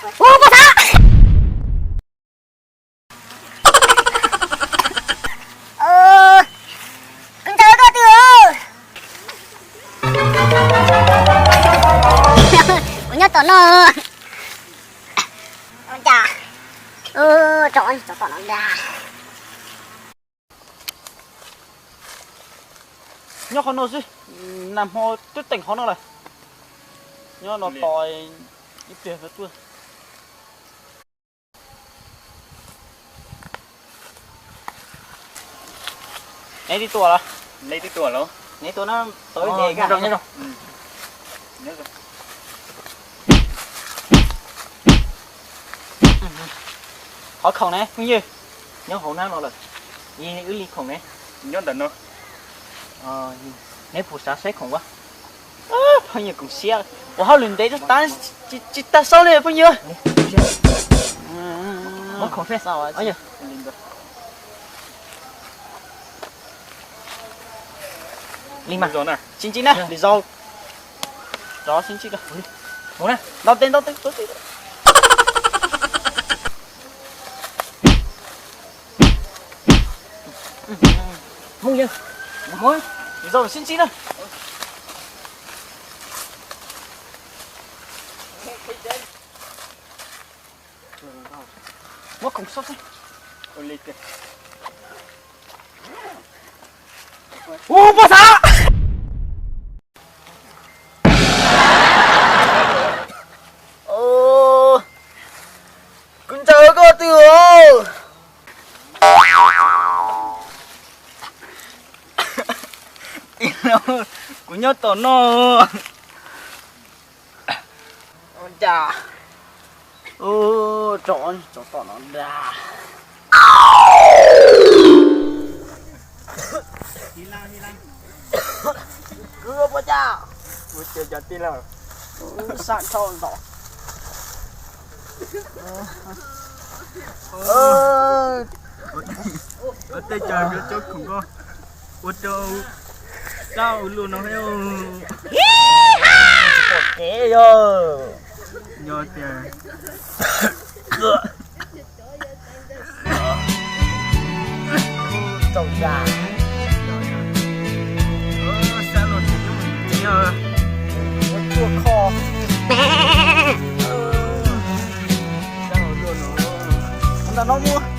Ua poj xav. Kuv ntshaw koj twg os. Kuv nyob tom no. Ua cas, tsov, tsov tom no dag. Nyob qhov no xwb, nag hmo twb teem qhov no lawm. Nyob no tos ib pliag no tuaj. Neb twb tuaj los? Neb twb tuaj los? Neb tuaj no, tos ib pliag. Qhov khoom ne phooj ywg? Nyob hauv hnab no lawm. Wb li khoom ne? Nyob ntawm no. Neb puas xav saib khoom ua? Phooj ywg koom siab, ua hauj lwm ntev rau tas, tsis tag saub li phooj ywg. Muab khoom seb. Li mas, sib ntsib na, lwm zaus rov sib ntsib dua. Mus na, ntaus tes ntaus tes. Mus, lwm zaus sib ntsib na. Muab khoom xauj seb. Ua poj xav. Kuv ntshaw koj twg os. Kuv nyob tom no. Ua cas, tsov, tsov tom no dag. Kwv ua cas, ua cas cov tij laug, sab dhau ntawd. Ua tej cas cov khoom ko ua rau sab ua luaj no thiab. Pom kev yog, yog tias tsaus dag. Sab no tsis muaj txiv, ua tsuaj kho. Sab ua luaj no, ntawm no mus.